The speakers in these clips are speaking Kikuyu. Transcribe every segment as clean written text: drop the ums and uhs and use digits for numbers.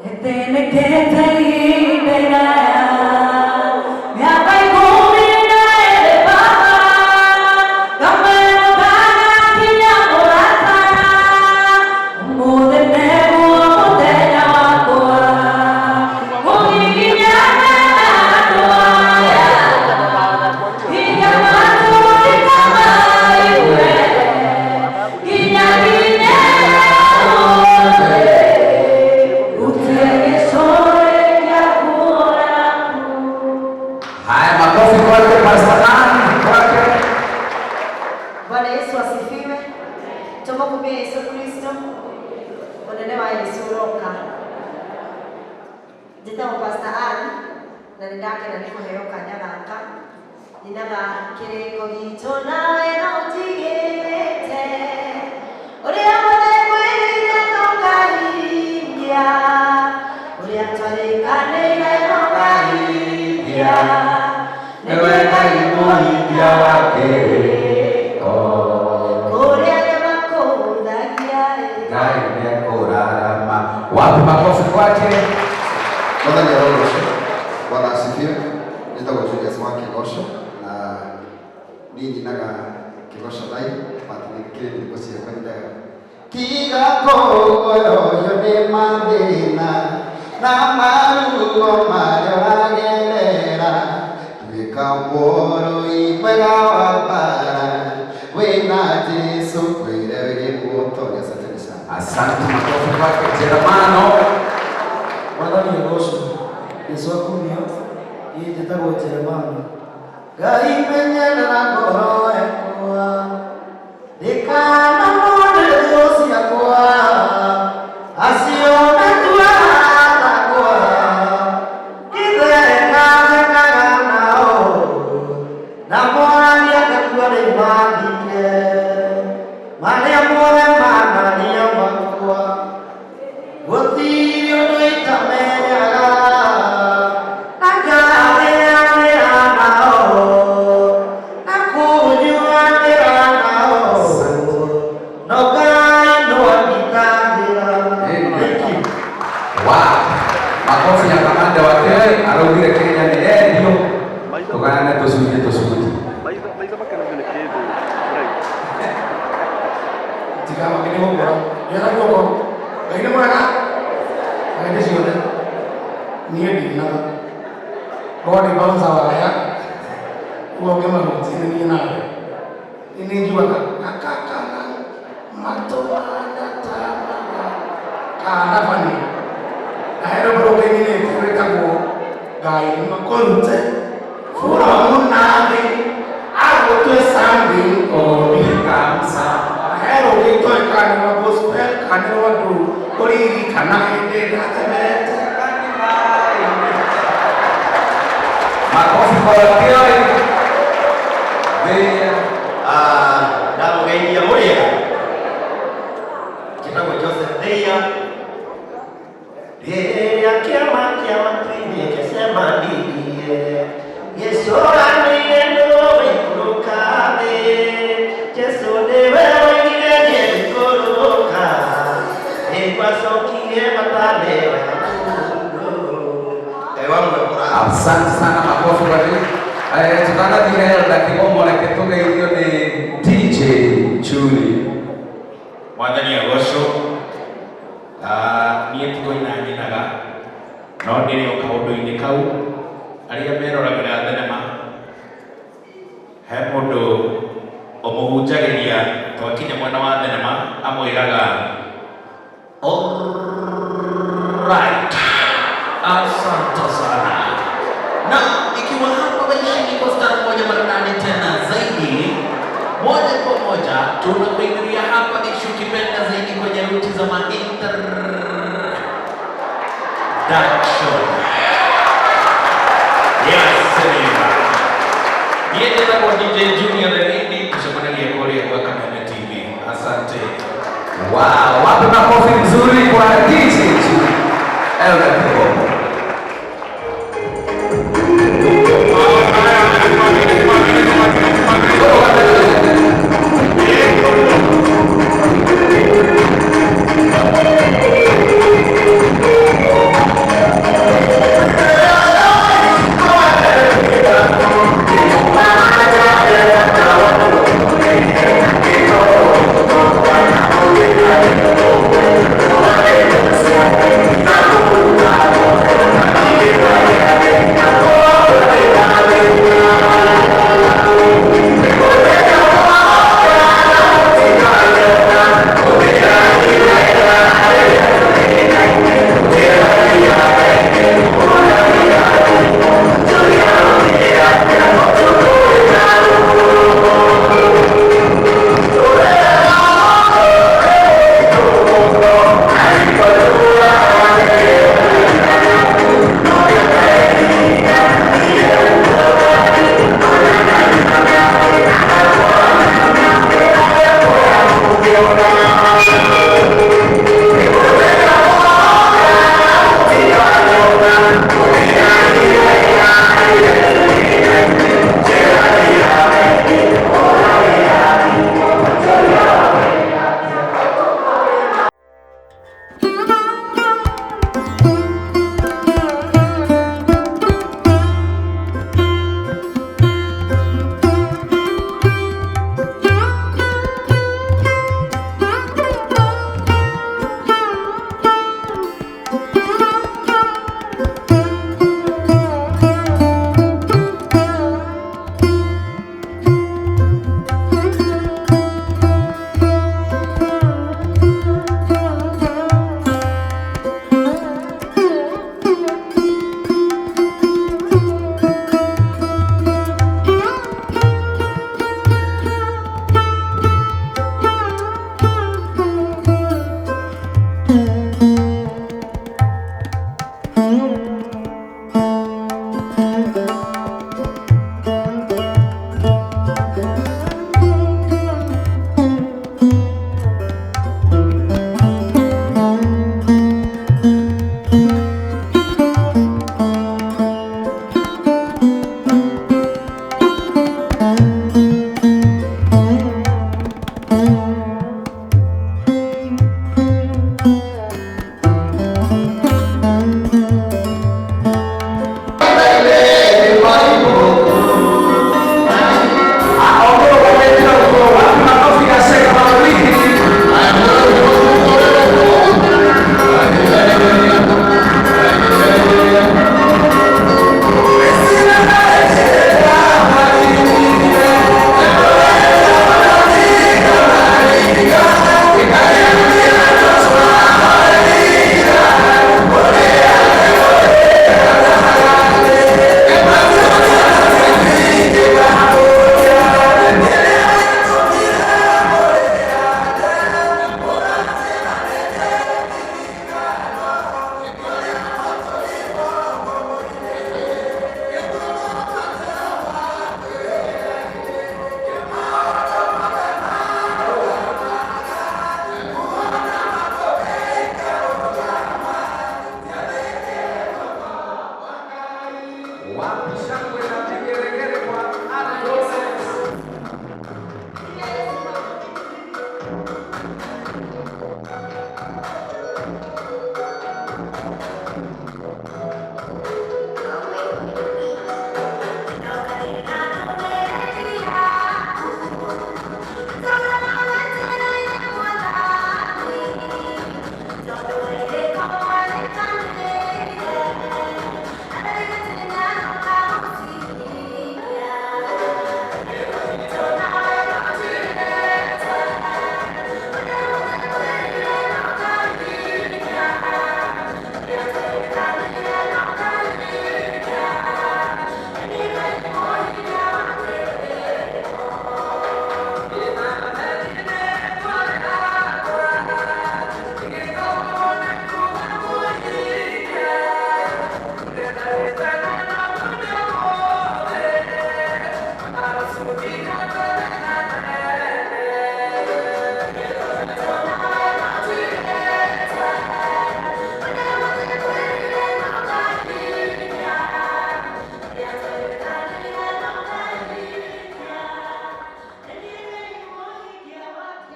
Nĩthĩnĩkĩte ihinda iraya, mĩaka 12 baba, ngamera ndanakinya mũrata, ũmũthĩ nĩguo mũthenya wakwa, kũgiginyana na andũ aya, nginya matũrĩka maigue, nginya nginye ũmũthĩ, rute gĩcũrĩ kĩa nguo yaku. Haya, makofi kwake Pastor Ann, kwake. Bwana Yesu asifiwe. Tumukumie Yesu Kristo. Unene wa Yesu uroka. Njĩtagwo Pastor Ann na nĩ ndakena nĩ kũheo kanya gaka. Nyinaga kĩrĩko gitũ nawe no ũtigĩte. Ũrĩa wothe ngwĩrĩire nũkahingia. Ũrĩa twarĩkanĩire nũkahingia. Nĩwe Ngai mũhingia wa kĩrĩko. Kũrĩa arĩa makũhũthagia Ngai nĩekũrarama. Wapi makofi kwake? Mwathani arogocwo. Bwana asifiwe. Njĩtagwo Julius wa Kĩgoco na niĩ nyinaga Kĩgoco live but nĩ kĩrĩ nyĩmbo ciakwa nyinaga. Tiga kũguoyohio nĩ mathĩna na maruo marĩa ũragerera, tuĩka mũrũi mwega wa mbara wĩna Jesũ kwĩre wĩ mũtoria. Asanteni sana. Asante, makofi kwake Jeremano. Mwathani agocwo. Yesu akumio. Niĩ njĩtagwo Jeremano. Ngai menyerera ngoro yakwa, ndĩkanamone thũ ciakwa, acio metuaga takwa, ngĩthekathekaga nao, na moragia ngakua nĩ mathike, marĩa mothe manaria makwa, gũtirĩ ũndũ itamenyaga, na ngarĩanĩra nao, na kũnyuanĩra nao, no Ngai no angitagĩra. Amen. Thank you. Wow. Makofi ya kamanda wa Kenya araugire Kenya nĩ endio tũgayane tũcunjĩ tũcunjĩ. Maitho makenagio nĩ kĩndũ right. Tikamake nĩ gũkũra nĩoya guoko. Ngai nĩ mwega na hĩndĩ ciothe. Niĩ ndinaga korwo ndĩ bouncer waya ũguo ngĩmahutia nĩ niĩ nawe. Nĩ nĩ njugaga gakakana matũmana tamaga kanabani na he rwĩmbo rũngĩ nyinĩte rwĩtagwo Ngai makũrute from nothing agũtue something or become some. He rũngĩ itoĩ kana nĩ rwa gospel kana nĩ rwa ndũ kũririkana hĩndĩ ndathemete. Makofi kwa Wakioi. Thĩa. Ndamũgeithia mũrĩega. Njĩtagwo Joseph Theia. Rĩrĩa kĩama kĩa matu-inĩ gĩcemanirie, gĩcũranĩire nũ ũikũrũka thĩ. Jesũ nĩwe woigire nĩegũikũrũka, nĩguo acokie matarĩ wa mũndũ. Ngai wa muoyo kũrathime. Asante sana, makofi kwa nini. Tutanathire ndakĩgomo reke tũgeithio nĩ DJ Julie. Mwathani agocwo. Niĩ ti kũina nyinaga no ndĩrĩ o kaũndũ-inĩ kau arĩa meroragĩra thenema he mũndũ ũmũhunjagĩria twakinya mwena wa thenema amwĩraga alright, asante sana. Na ikiwa hapa maishini kwa star moja maridadi tena zaidi, moja kwa moja tunakuingilia hapa ishi ukipenda zaidi kwenye ruti za ma introduction. Yes, Seneva. Niĩ njĩtagwo DJ Junior the Lady, tucemanagia kũrĩa kwa Kameme TV. Asante. Wow, wape makofi mzuri kwa DJ Julie. Elder Kigomo. Wapi shangwe na vigelegele kwa Adolescence.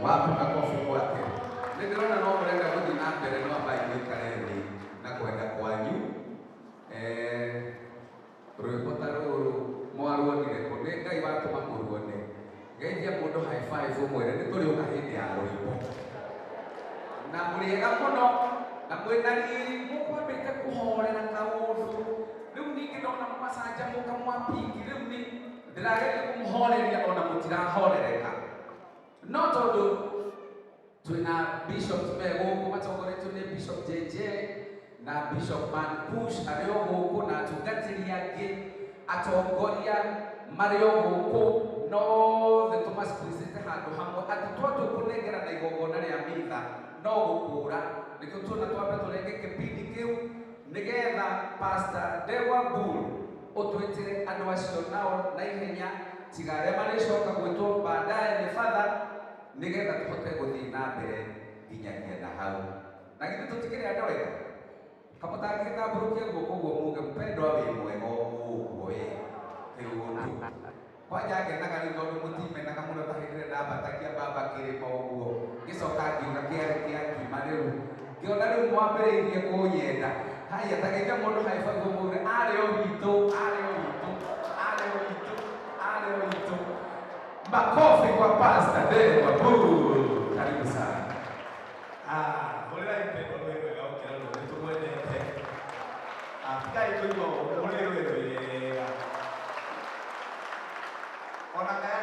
Wapi makofi kwake? Nĩndĩrona no mũrenda gũthiĩ na mbere no ambai mũikare thĩ na kwenda kwanyu. Rwĩmbo ta rũrũ mwaruonire kũ? Nĩ Ngai watũma mũruone. Geithia mũndũ high five ũmwĩre nĩ tũrĩũka hĩndĩ ya rwĩmbo. Na mũrĩega mũno na mwĩna riri mũkwambĩte kũhorera kaũndũ. Rĩu ningĩ ndona mwacanjamũka mwapingi rĩu nĩ ndĩrageria kũmũhoreria ona mũtirahorereka. No tondũ twĩna bishops me gũkũ matongoretio nĩ Bishop JJ na Bishop Mankush arĩ o gũkũ na atungatĩri angĩ atongoria marĩ o gũkũ nothe tũmacikuricĩte handũ hamwe atĩ twatua kũnengerana igongona rĩa mitha no gũkũra nĩkĩo tuona twambe tũrenge kĩbindi kĩu nĩgetha Pastor Dewa Bull ũtwĩtĩre andũ acio nao na ihenya tiga arĩa marĩcoka gwĩtwo baadaye nĩ batha nĩgetha tũhote gũthiĩ na mbere nginyagia na hau na githĩ tũtikĩrĩ andũ ega kamũtangĩgĩtambũrũkia guoko ũguo muge mpendwa wĩ mwega ũguo we kĩũndũ kwanja ngenaga rĩu tondũ mũtimenaga mũno ta hĩndĩ ĩrĩa ndambatagia baba kĩrĩma ũguo ngĩcoka ngiuga kĩarĩ kĩa ngima rĩu ngĩona rĩu mwambĩrĩirie kũnyenda haya tageithia mũndũ haiba ũguo muge arĩ o witũ arĩ o witũ arĩ o witũ arĩ o witũ. Makofi kwa Pastor Dewa Bull. Karibu sana. Hũrĩrai mpendwa rwĩ rwega gũkĩra rũrũ nĩtũmwendete. Tigai kũigua ũguo, mũrĩ rwĩ rwega. Ona kaya